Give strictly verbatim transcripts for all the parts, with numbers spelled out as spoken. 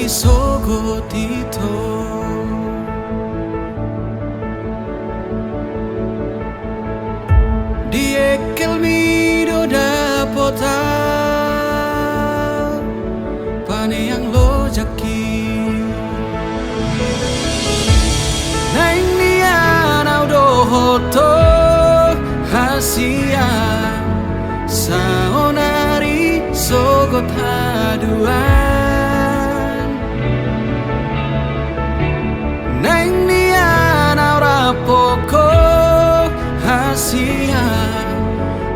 Sogot ito. Di engkelmi do dapotan paneang lojangki. Naeng nian au dohot ho hasian, saonari sogot haduan. Naeng nian au rap ho hasian,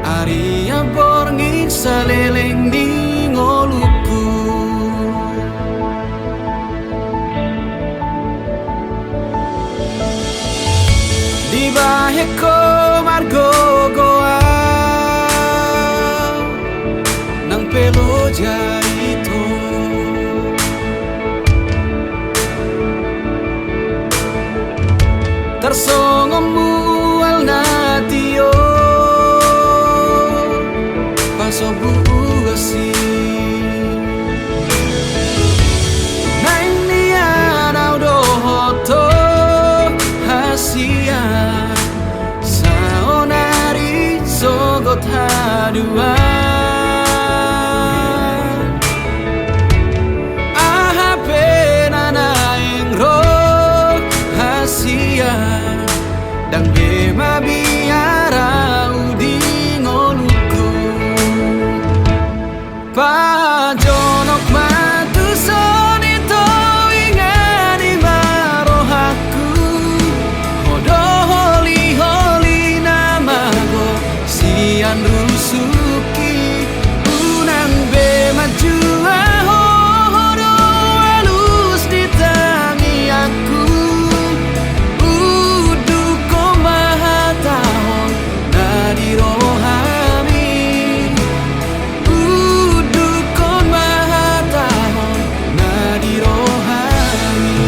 arian borngin saleleng ni ngolungku. Dibahen ho margogoan nang pe loja ito. Tarsongon mual na tio pasombu asi. Naeng nian au dohot ho hasian, saonari sogot haduan. Aha pe na naeng ro hasian, ndang be mabiar au di ngolungku. Pajonok ma tuson ito, ingani ma rohangku. Ho do holiholi na mago sian rusukki. Unang be manjua ho, ho do alus di tangiangku. Undukkon ma hatahon na di rohami. Undukkon ma hatahon na di rohami.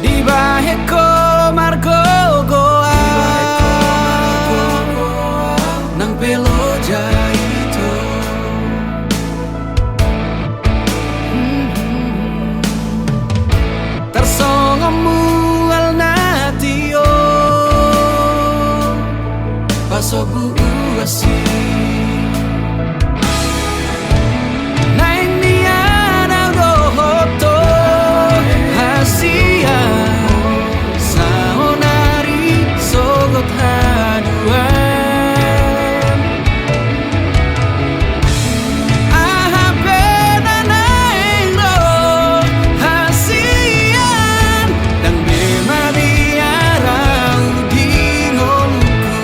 Dibahen ho margogoan nang pe loja ito. Tarsongon mual na tio pasombu asi. Naeng nian au dohot ho hasian, saonari sogot haduan. Aha pe na naeng ro hasian, ndang be mabiar au di ngolungku.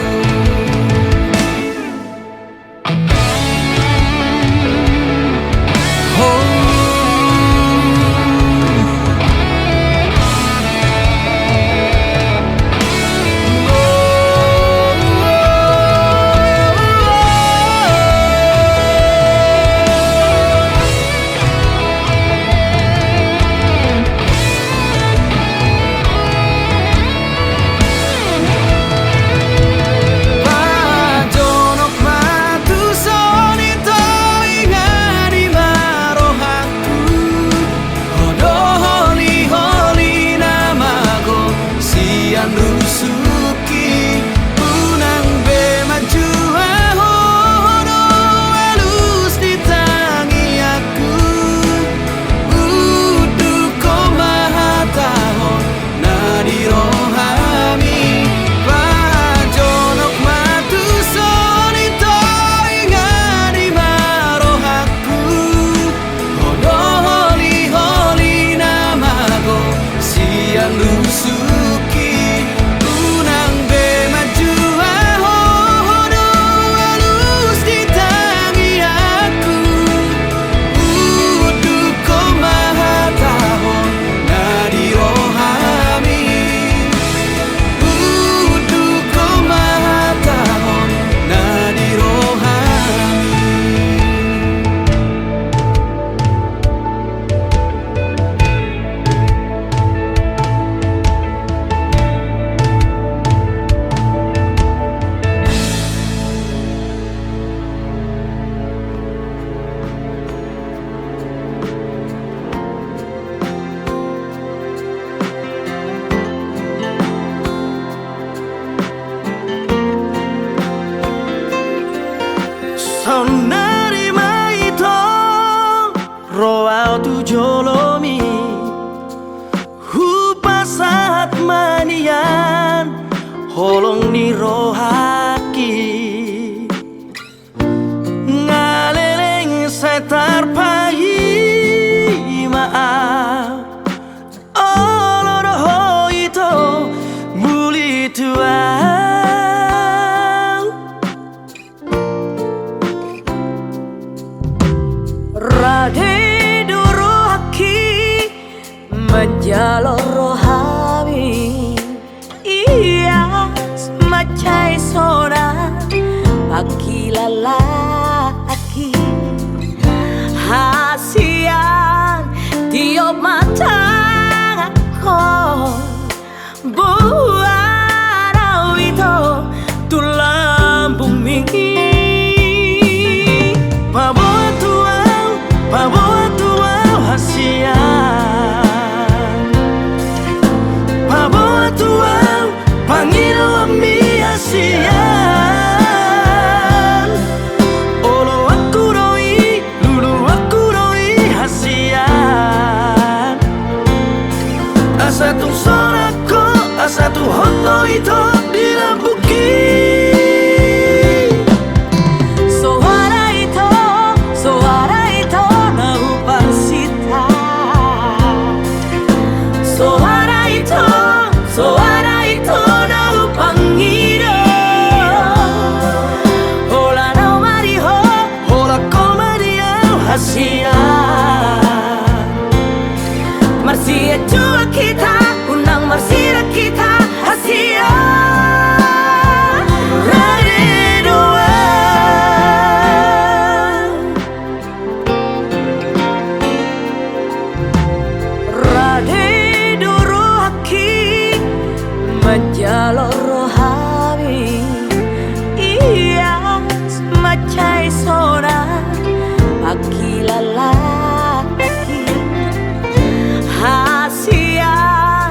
Ro ahu tu jolomi, hupasahat ma nian holong ni rohangki. Nga leleng sai tarpaima ahu, olo do ho ito muli tu ahu. Rade do rohangki manjalo rohami, ias mansai sonang pangkilalaanki. Hasian, tiop ma tanganhon, boan ahu ito tu lambungmi. Paboa tu ahu, paboa tu ahu hasian. Paboa tu ahu pangidoanmi hasian. Oloanku do i, luluanku do i hasian. Asa tung sonang ho, asa tung hot ho ito di lambungki. Soara ito, soara ito na huparsinta. Soara ito, soara ito na hupangido. Holan ahu ma di ho, holan ho ma di ahu hasian. Marsianjuan hita, unang marsidak hita hasian. Rade do ahu. Rade do rohangki manjalo rohami, ias mansai sonang pangkilalaanki. Hasian,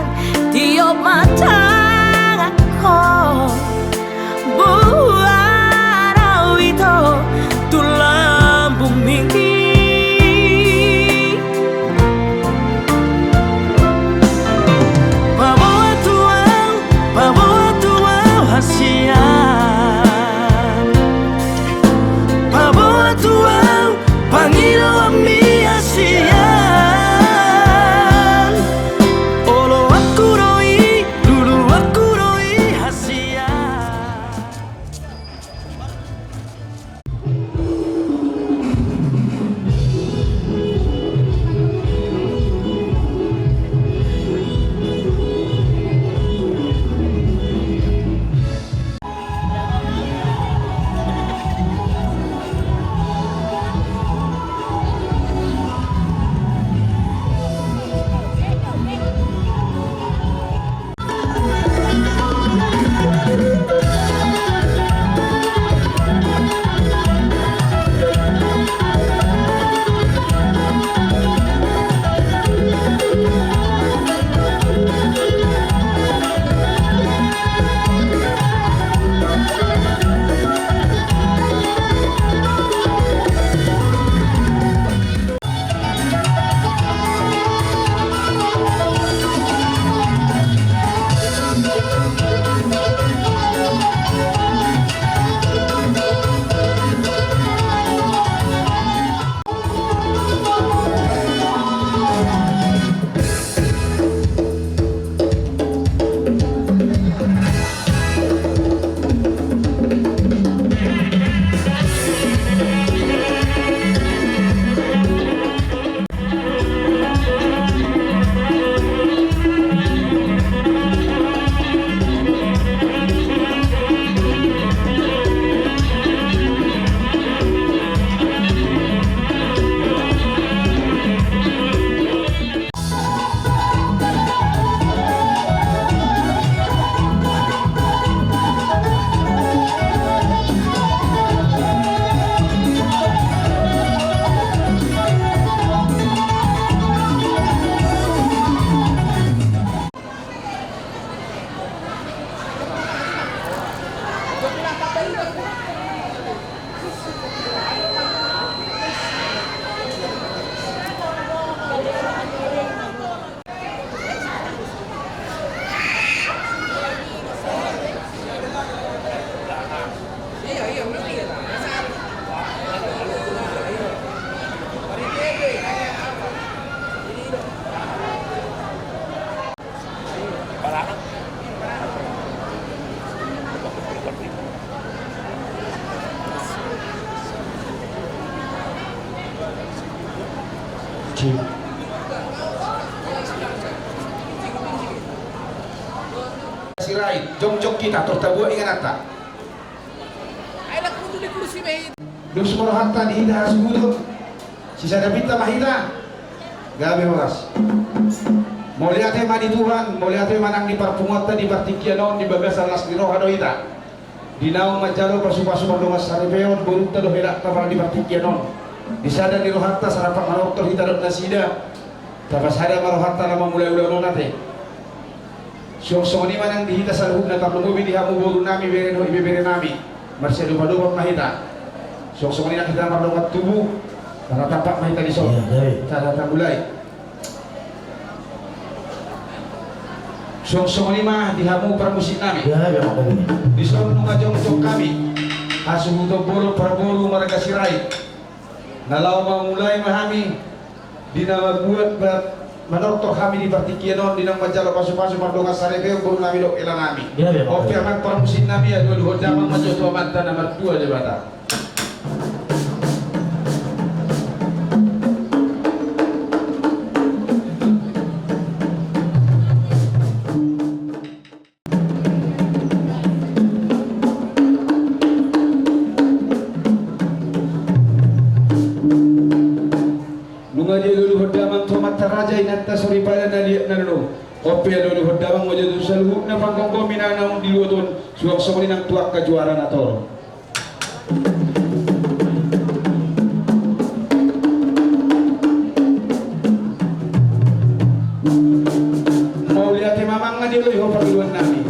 Sirait, jongjong hita, tor tabuat ingananta. Dos ma rohanta di hita hasuhuton. Sisada pinta ma hita. Gabe horas. Mauliate ma di Tuhan, mauliate ma nang di parpunguanta di partingkian on, di bagasan las ni roha do hita. Di naung manjalo pasupasu mardongan saripeon, borunta dohot helanta pala di partingkian on. Di sada ni rohanta, sarapak manortor hita dohot nasida. Tapasada ma rohanta na mamulai ulaon on ate. Suang songon i ma nang di hita saluhutna, tarlumobi di hamu borunami, bere dohot ibebere nami. Marsiadopadopan ma hita. Suang songon i nang hita mardongan tubu. Tara tampak ma hita dison. Iya, iya. Tara tamulai. Suang songon i ma di hamu parmusik nami. Iya, iya, iya. Dison nunga jongjong hami. Hasuhuton bolon parboru marga Sirait. Na laho mamulai ma hami. Di na mambuat ba-, manortor hami di partingkian on, di naung manjalo pasupasu mardongan saripeon, boru nami dohot hela nami. Iya, iya. Ope amang parmusik nami, alualuhon damang ma jo tu Amanta na martua Debata. Nunga dialualuhon damang tu amanta raja, inanta soripada na liat na lolo. Ope alualuhon damang ma jo tu saluhutna panggomgomi na naung di luat on, suang songon i nang tu angka juara na torop. Mauliate ma amang na dioloi ho parguruan nami.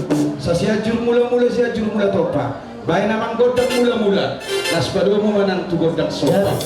Sa Sianjur Mulamula, Sianjur Mula Tompa. Baen amang gondang mulamula. Las padomu ma nang tu gondang somba.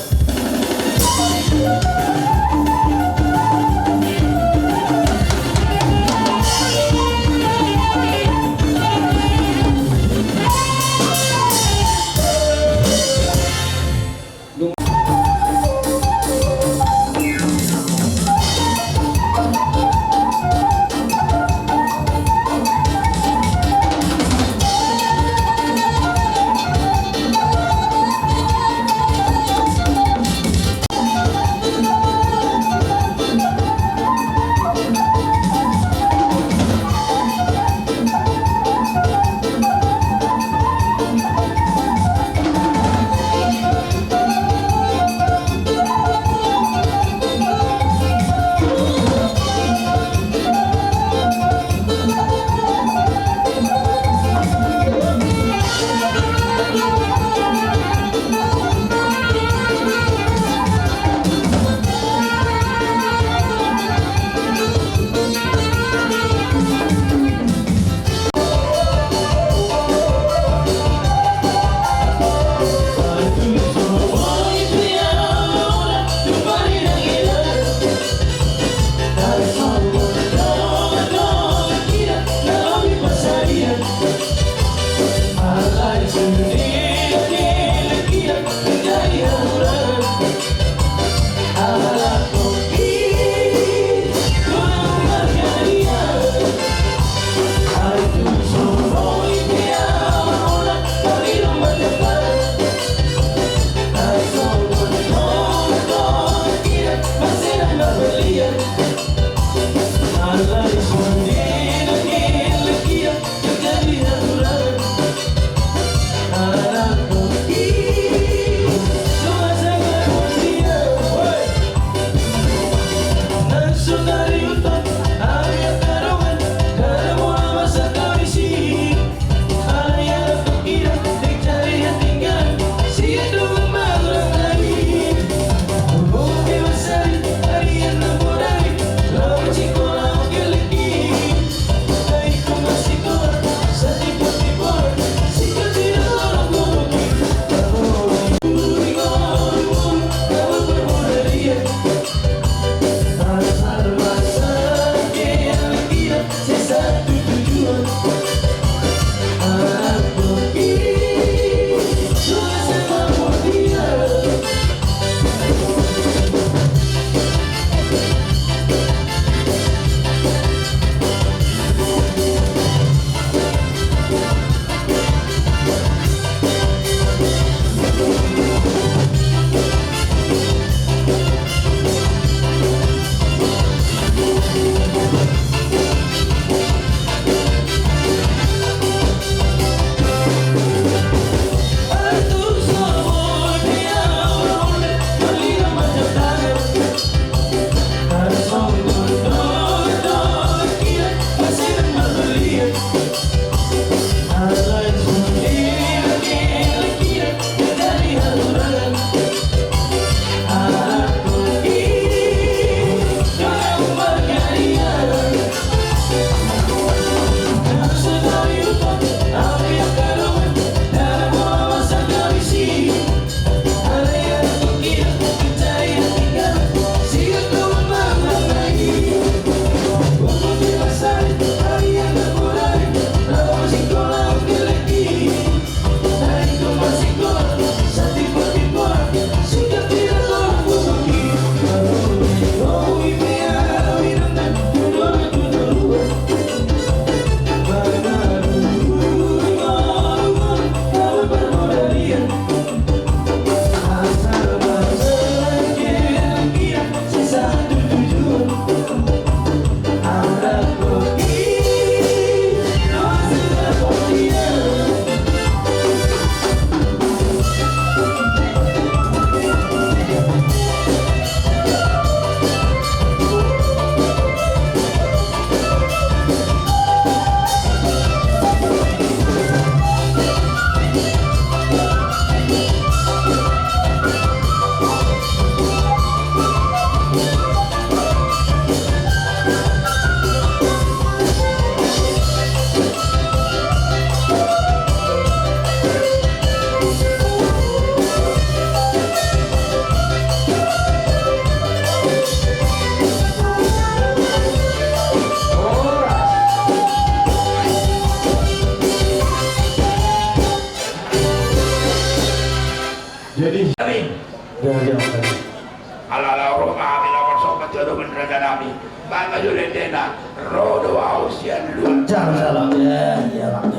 Jolo menraga nami, mangajul endena, ro do au sian luat. Jalo, jalo, ya, ya, Bang.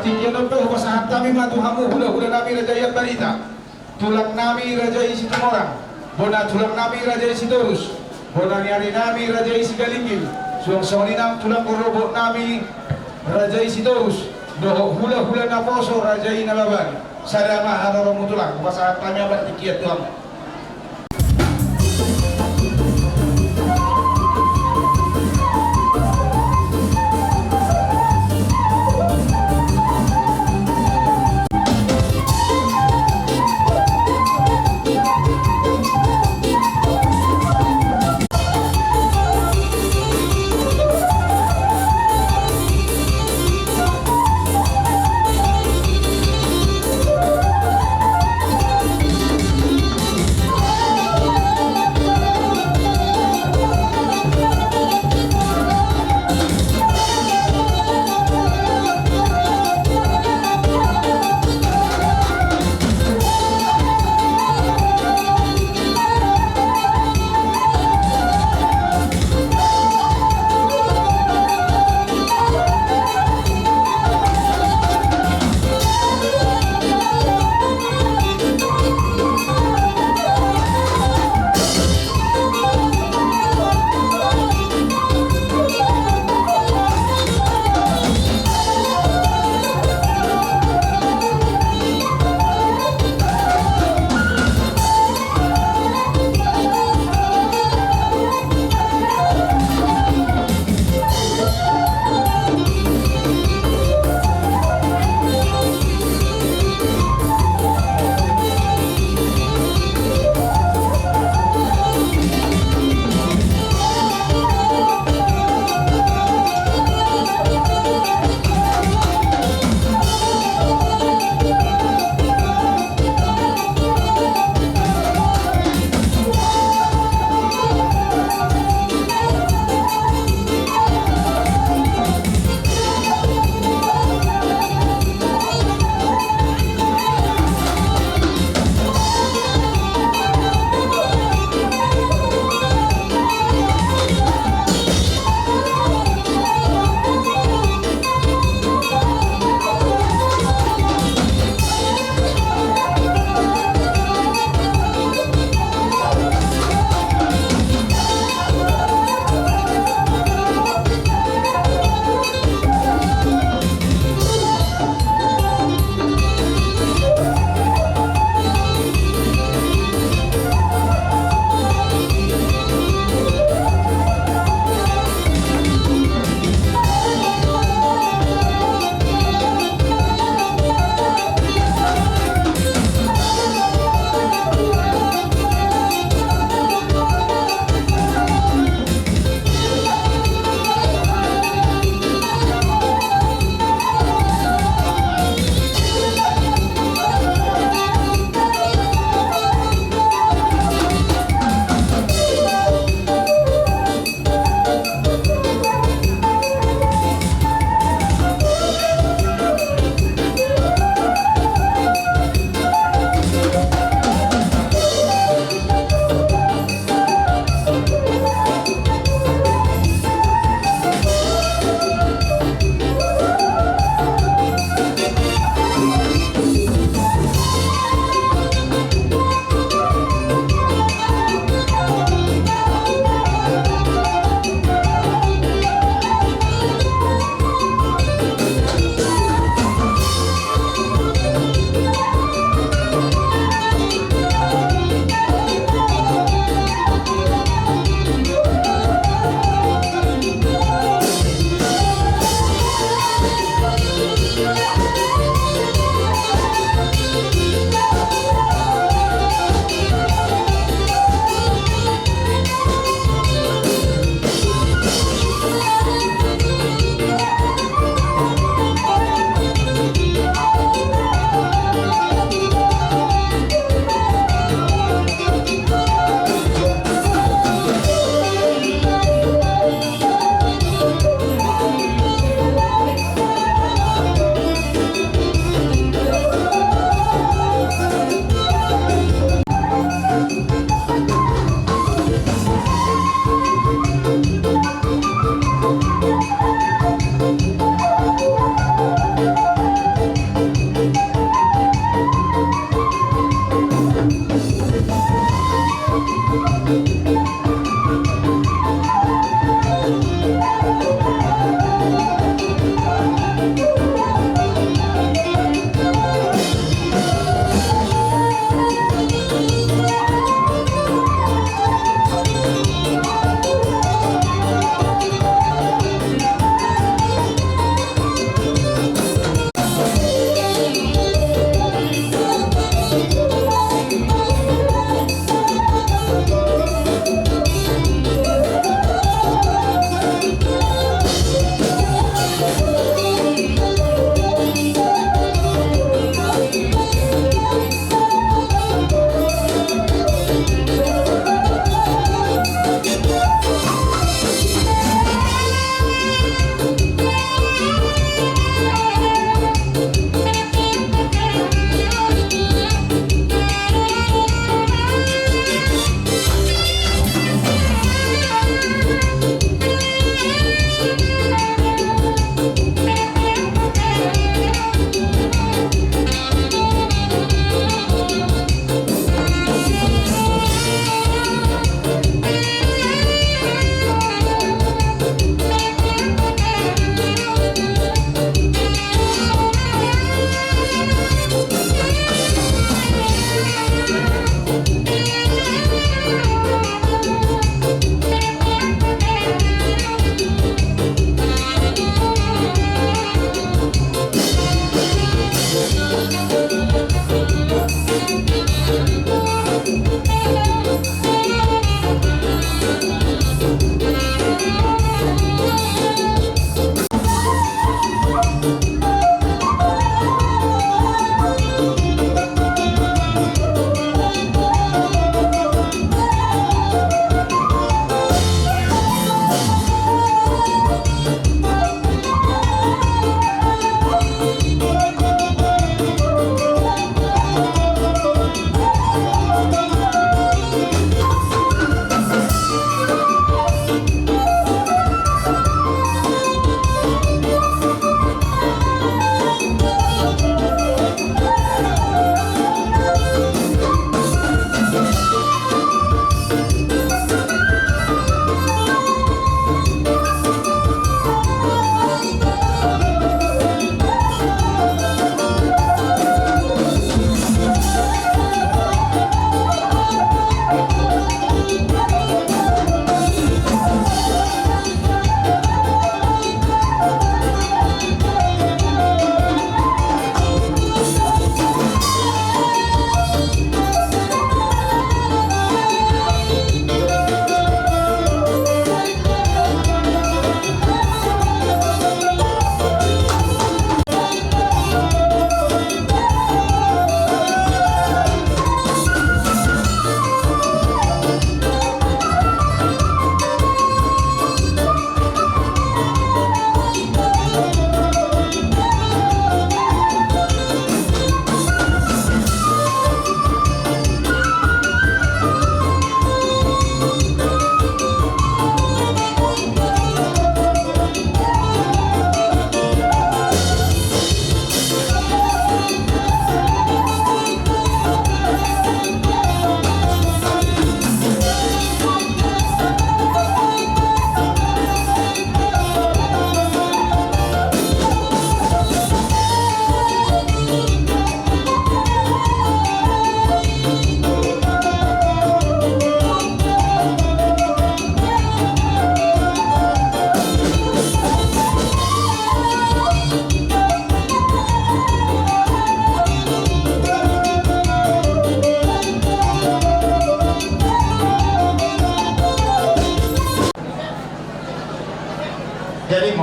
Tingki on pe hupasahat hami ma tu hamu hulahula nami Raja i Ambarita, tulang nami Raja i Situmorang, bona tulang nami Raja i Sitorus, bona ni ari nami Raja i Sigalingging, suang songon i nang tulang rorobot nami Raja i Sitorus, dohot hulahula naposo Raja i Nababan. Sada ma haroromu tulang, hupasahat hami ambar tingki on tu hamu.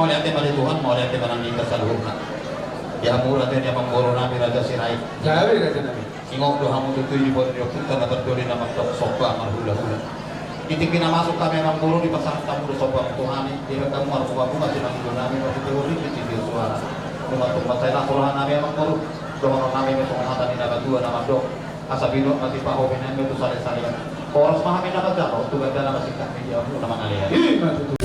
Mauliate ma di Tuhan, mauliate ma nang di hita saluhutna. Di hamu raja ni amangboru nami Raja Sirait. Gabe raja nami. Ingot do hamu tutu di bona ni ompunta na tardoli na mandok somba marhulahula. Di tingki na masuk hami amangboru, dipasahat hamu do somba tu Tuhan i, dibahen hamu marbungabunga simangido nami, marhite ringgit di suara. Nunga tung mansai las roha nami amangboru, dohonon nami ma songon hata ni na batua na mandok. Asa binoto ma sipahopi nami tu salesalean. Horas ma hami na manjalo, tu gandana ma singkat ni di hamu na mangalean. I ma tutu.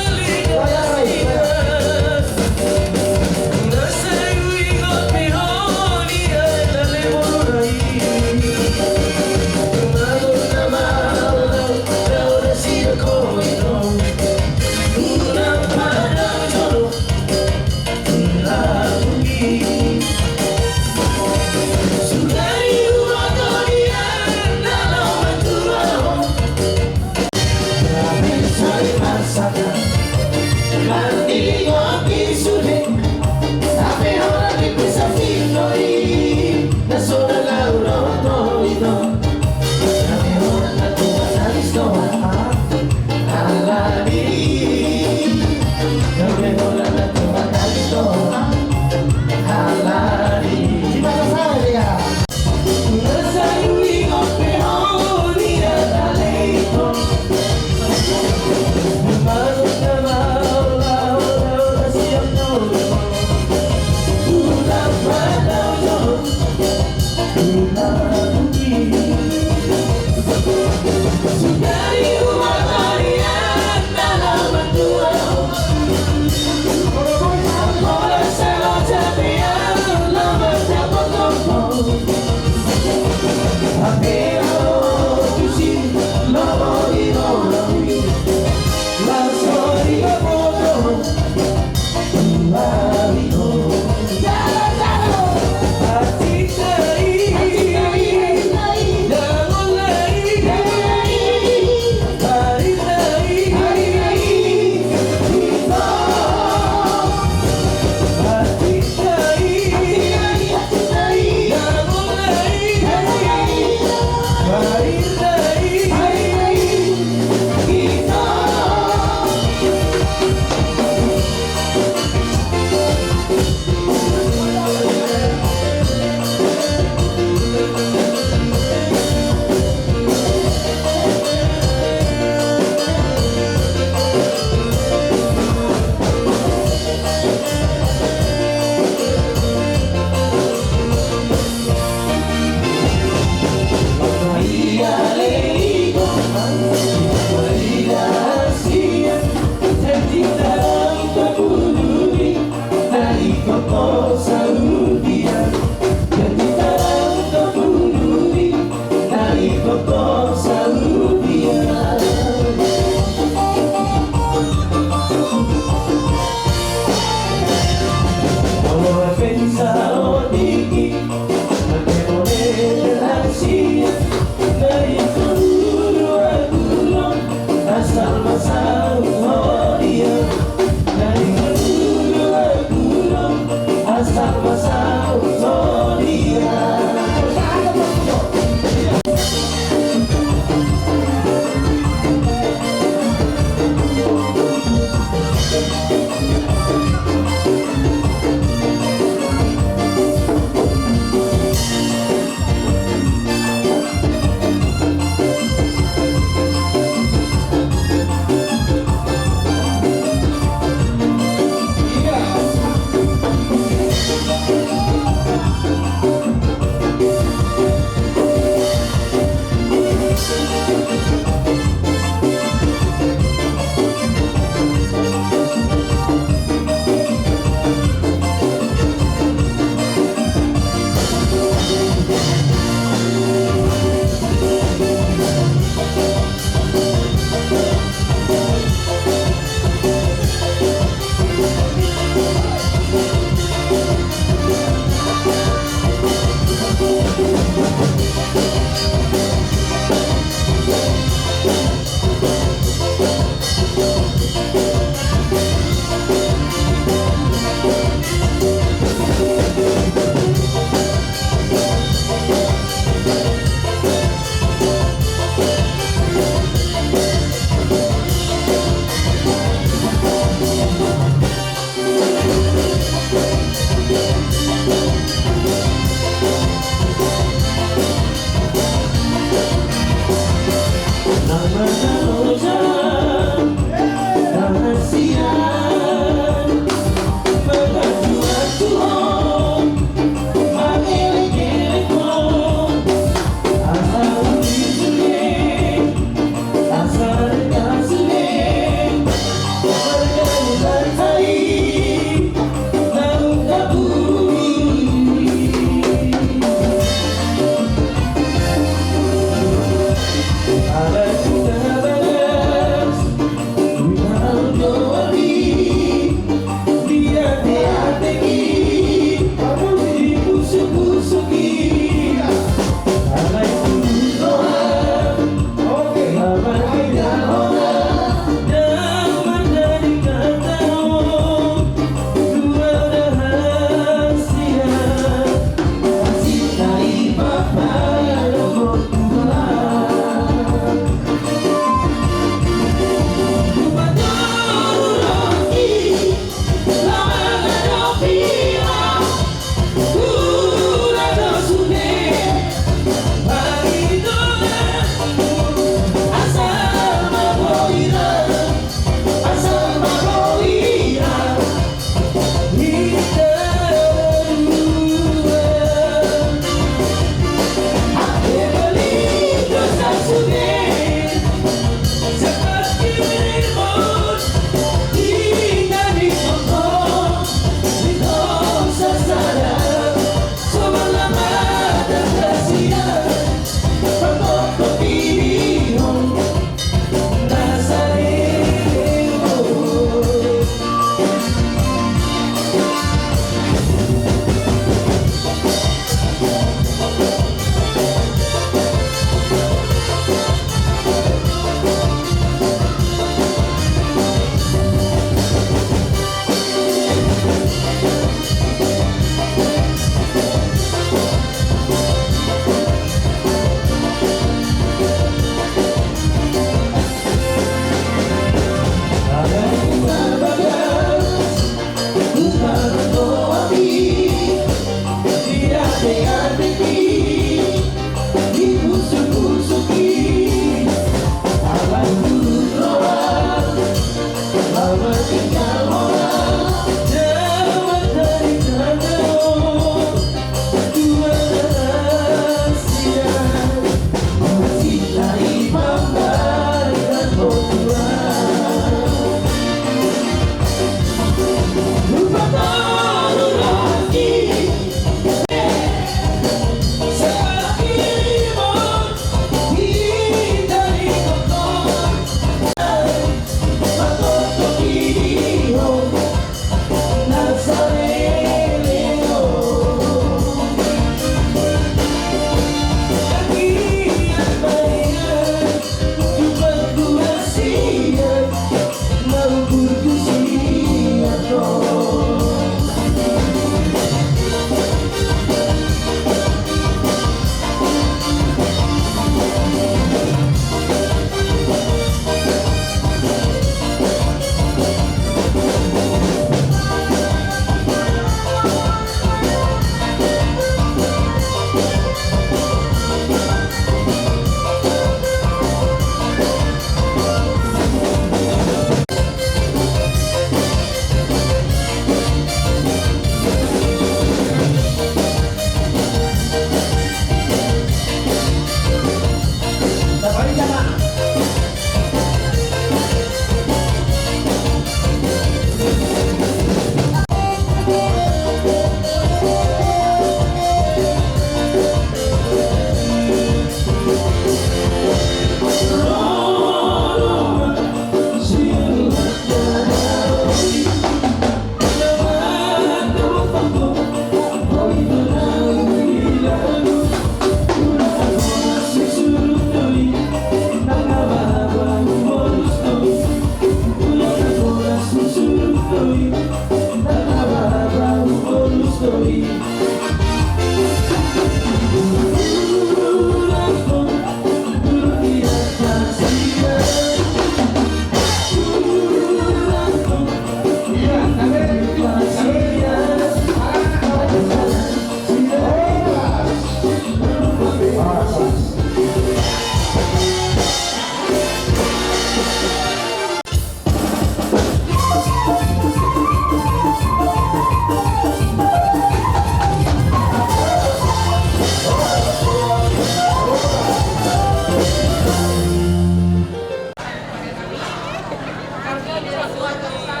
Ketua Desa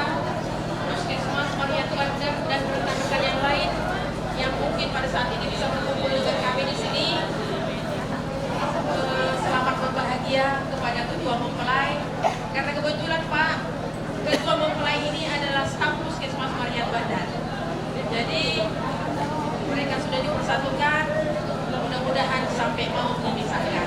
Puskesmas Marian Bandar dan rekan-rekan yang lain yang mungkin pada saat ini bisa berkumpul dengan kami di sini. Eh, selamat berbahagia kepada ketua mempelai. Karena kebetulan, Pak, ketua mempelai ini adalah staf Puskesmas Marian Bandar. Jadi, mereka sudah dipersatukan, mudah-mudahan sampai maut memisahkan.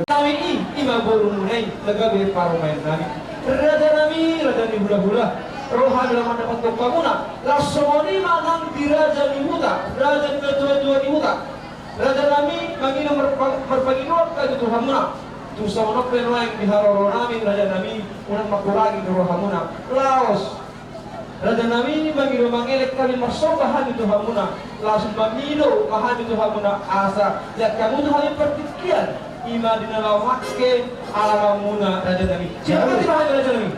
Nami i, i ma borumuna i, na gabe parumaen nami. Raja nami, raja ni hulahula, ro hami laho mandapothon hamuna. Laos songon i ma nang di raja ni huta, raja ni natuatua ni huta. Raja nami, mangido marpa-, marpangidoan hami tu hamuna. Tung songon on pe nuaeng di haroro nami, raja nami, unang mangkurangi do rohamuna. Laos, raja nami, mangido mangelek hami, marsomba hami tu hamuna. Laos mangido ma hami tu hamuna asa lean hamu tu hami partingkian, i ma di na laho mangke alamanmuna, raja nami. Siap hami, raja nami.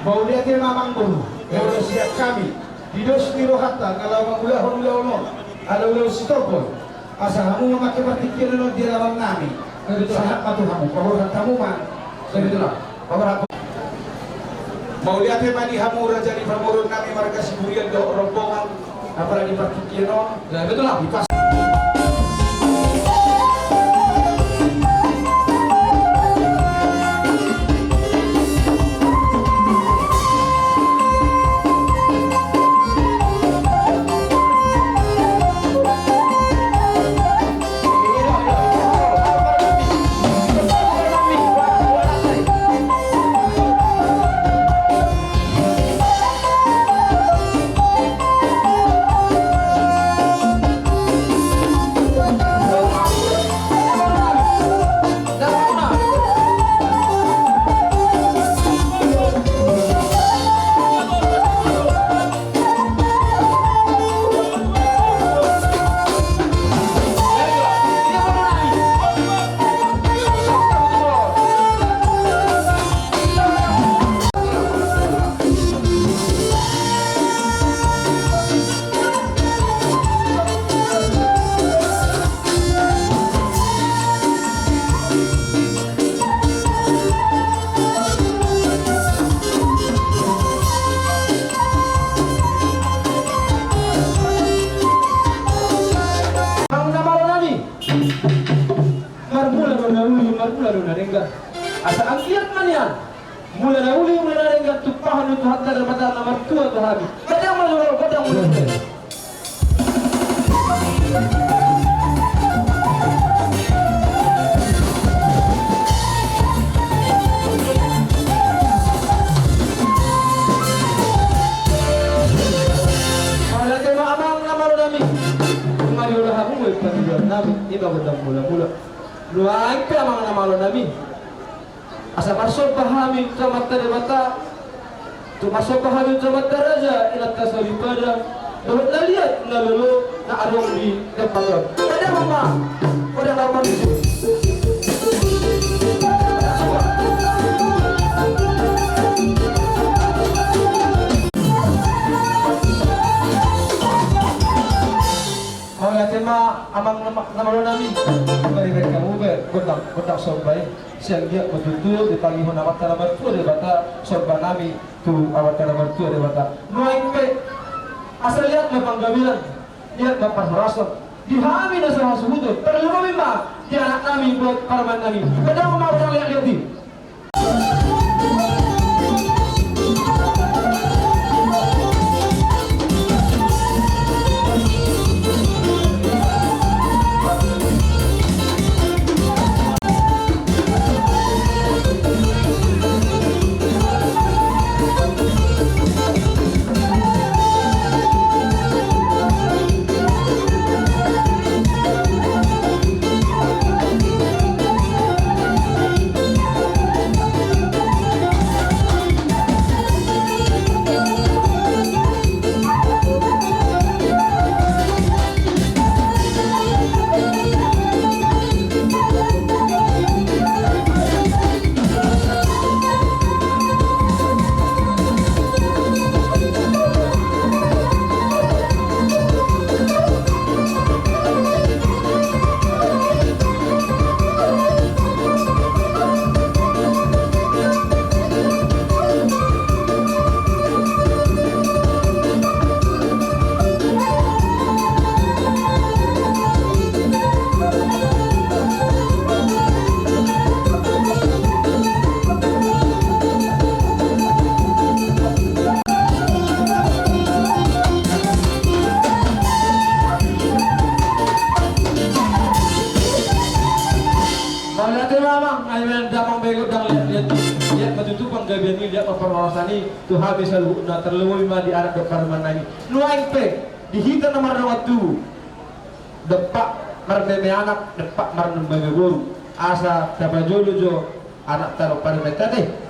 Mauliate ma amangboru, molo sian hami, di dos ni rohanta na laho mangulahon ulaon on, ala ulaon sitombol, asa hamu ma mangke partingkian on di alaman nami. Sahat ma tu hamu, paborhat hamu ma. Kebetulan. Paborhat. Mauliate ma di hamu raja ni pamoruon nami marga Siburian dohot rombongan. Apalagi partingkian on. Ya, betul lah. Di pas- Asa anggiat ma nian mula na uli mula na denggan tumpahon ni Tuhanta Debata na martua tu hami. Godang ma jolo, godang mula. Mauliate ma amang na malo nami. Nunga diula hamu ma i pangidoan nami, i ma godang mula-mula. Nuaeng pe amang na malo nami, asa marsomba hami tu Amanta Debata, tu marsomba hami tu amanta raja, inanta soripada, dohot na liat na lolo na adong di tempat on. Godang ma, godang ma. Mauliate ma amang na ma-, na malo nami. Maribek hamu be gondang, gondang somba i. Sian dia ma tutu ditangihon Amanta na martua Debata somba nami tu Amanta na martua Debata. Nuaeng pe asa liat ma panggabean, liat ma parhorasan di hami na so hasuhuton, tarlumobi ma di anak nami dohot parumaen nami. Godang ma godang liat-liat i. Mauliate ma amang, ai ma damang bego dang liat-liat. Liat ma tutu panggabean i, liat ma parhorasan i tu hami saluhutna, tarlumobi ma di anak dohot parumaen nami. Nuaeng pe di hita na mardongan tubu, dompak marmeme anak, dompak marmeme boru, asa tapajolo jo anakta dohot parumaenta ate.